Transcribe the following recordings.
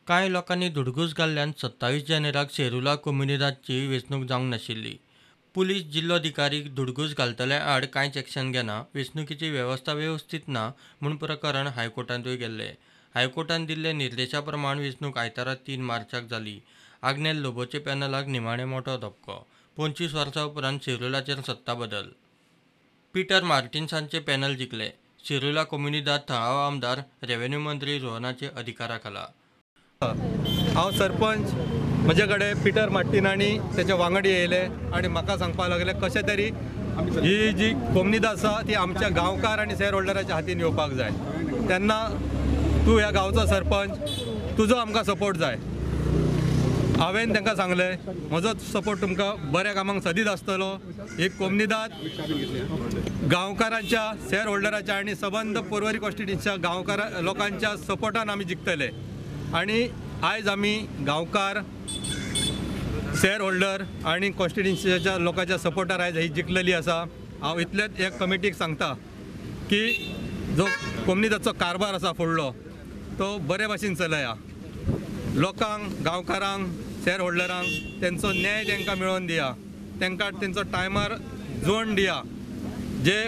कांय लोकांनी धुडगूस घाल्ल्यान 27 जानेराक सेरुला कोमुनिदादची वेंचणूक जावंक नाशिल्ली. पुलीस जिल्लोधिकारी धुडगूस घालतल्या आड कांयच एक्शन घेना, वेंचणुकीची वेवस्था वेवस्थीत ना म्हूण प्रकरण हायकोर्टांतूय गेल्लें. हायकोर्टान दिल्ले निर्देशा प्रमाण वेंचणूक आयतारा 3 मार्चाक जाली. आग्नेल लोबोचे पॅनलाक निमाणें मोटो धपको. 25 वर्सां उपरांत सेरुलाचेर सत्ता बदल. पिटर मार्टिन्सांचे पॅनल जिखले. सेरुला कोमुनिदाद थळावो आमदार रेव्हेन्यू मंत्री रोहनाचे अधिकारा खाला. हांव सरपंच, म्हजे कडेन पिटर मार्टीन आनी तेचे वांगडी येयले आनी म्हाका सांगपाक लागले कशें तरी ही जी कोमुनिदाद आसा ती आमच्या गांवकार आनी शेअर होल्डराच्या हातीन येवपाक जाय. तेन्ना तूं ह्या गांवचो सरपंच, तुजो आमकां सपोर्ट जाय. हांवें तांकां सांगलें म्हजो सपोर्ट तुमकां बऱ्या कामांक सदींच आसतलो. ही कोमुनिदाद गांवकारांच्या, शेअर होल्डराच्या आनी सबंद पर्वरी कॉन्स्टिट्युएन्सीच्या गांवकार लोकांच्या सपोर्टान आमी जिखतले. आनी आयज आमी गांवकार, शेअर होल्डर आनी कॉन्स्टिट्युएन्सीच्या लोकांच्या सपोर्टार आयज ही जिखलेली आसा. हांव इतलेंच ह्या कमिटीक सांगता की जो कोमुनिदादचो कारभार आसा फुडलो तो बरे भाशेन चलया. लोकांक, गांवकारांक, शेअर होल्डरांक तेंचो न्याय तांकां मेळोवन दिया, तांकां तेंचो टायमार जोड दिया. जे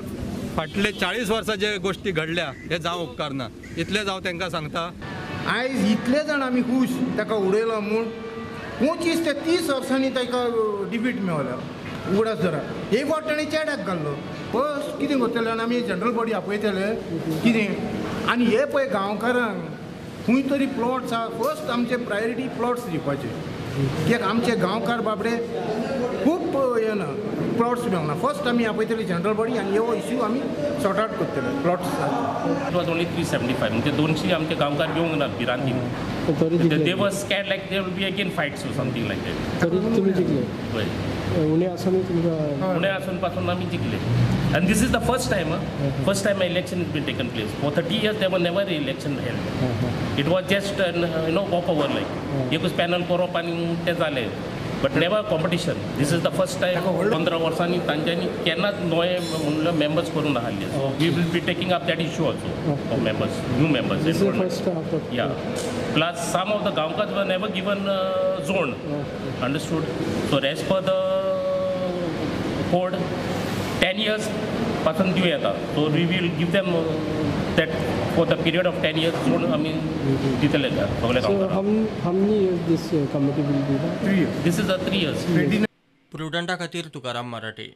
फाटले 40 वर्सां जे गोश्टी घडल्या हे जावं उपकारना, इतलेंच हांव तांकां सांगता. आयज इतले जाण आमी खूश ताका उडयलो म्हूण 25 ते 30 वर्सांनी ताका डिफीट मेवल्या. उगडास धरा, एक फावट ताणें चेड्याक घाल्लो. फर्स्ट कितें करतले आनी आमी जनरल बॉडी आपयतले कितें. आनी हे पळय गांवकारांक खंय तरी प्लॉट्स आहा, फर्स्ट आमचे प्रायोरिटी प्लॉट्स दिवपाचे. कित्याक आमचे गांवकार बाबडे खूब हें ना, प्लॉट्स मेळना. फर्स्ट आमी आपयतले जनरल बॉडी आनी हो इश्यू आमी सॉर्ट आवट करतले plots. It was only 375, म्हणजे 200 आमचे गांवकार येवंक ना भिरांतीन. They were scared like there will be again fights or something like that. तरी तुमी जिखले? हय, उणें आसून तुमकां, उणें आसून पासून आमी जिखले. And this is the first time, first time election has been taken place. For 30 years there were never election held. It was just an, you know, walk over like. एकूच पॅनल करप आनी तें जालें, but never competition. This is the first time. 15 वर्सांनी तांच्यांनी केन्नाच नवे म्हणल्यार मेंबर्स करूंक नासले. So we will be taking up that issue also of members, new members. Yeah, plus some of the Gaonkars were never given zone, understood. So as per the code 10 years पासून दिवं येता. So we will give them that for the period of 10 years zone आमी दितले सगळे गांवकारांक. How many years this committee will be? This is a 3 years. प्रुडंटा खातीर तुकाराम मराठे.